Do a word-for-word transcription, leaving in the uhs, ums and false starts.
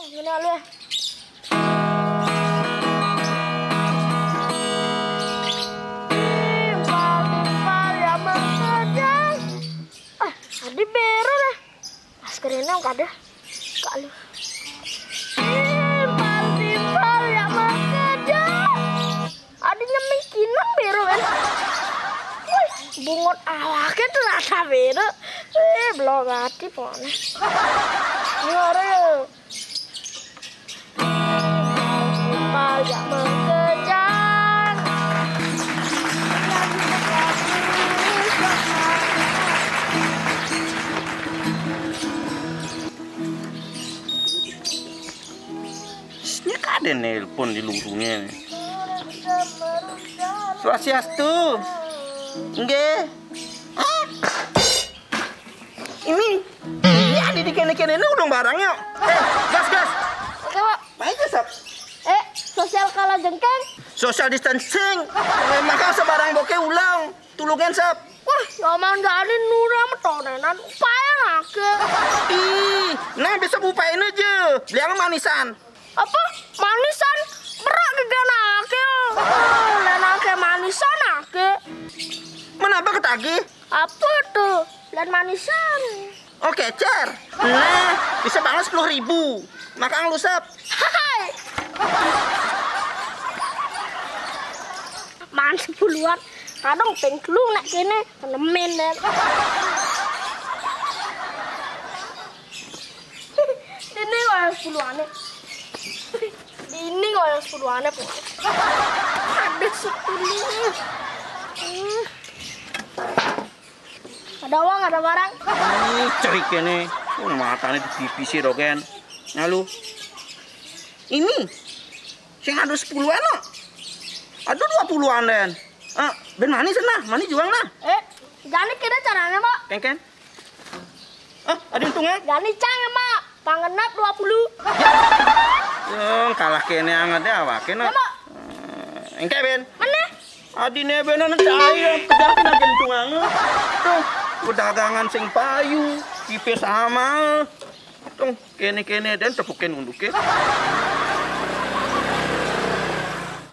Gini lu. Timpal, timpal ya mengejang. Ah, adi bero dah. Maskernya kada. Kak lu. Timpal, timpal ya mengejang. Adi nyeming kinang bero kan. Wih, bungut awake tuh rasa bero. Eh, belok ati pokoknya. Ini orang ya. Pajak mengejang. Nya kada nelpon di lurungnya. Swastiastu. Nggih. Hah? Ini, ini ada di kene-kene ini udah barangnya. Eh, gas, gas. Oke, Pak. Baik, Sap. Eh, sosial kala jengkeng. Social distancing. Memang kau sebarang boke ulang. Tulungan, Sap. Wah, zaman gani nurang metonenan. Upaya ngake. Ih, nah bisa bupain aja. Beli yang manisan. Apa? Manisan? Berak geganake. Oh, lenake manisan ake. Menapa ketagi? Apa tuh? Lan manisan. Oh, kecer. Nah, bisa banget sepuluh ribu. Makang lu, Sap. Hai. Man sepuluhan. Kadang ping telu nek kene nemen deh. Ini wayang sepuluhane. Ini wayang sepuluhane, pokoknya. Ada sepuluh. Hmm. Ada uang, ada barang. Ih, cerik ini. Oh, matanya di pipi sih, Rogen. Lalu. Ini. Sing ada sepuluhan, no. Ada dua puluhan, Den. Ah, ben mani sana, mani juang nah. Eh, jadi kita caranya, Pak. Kengken. Ah, ada untungnya? Jadi cang, Pak. Pangenap dua puluh. Yang kalah kene anget deh awake, no. Ya, Pak. Eh, engke, Ben. Mana? Adine benan cai, pedagang aja untung anget. Tuh, pedagangan sing payu, tipe sama. Tuh, kene-kene dan tepukin unduke.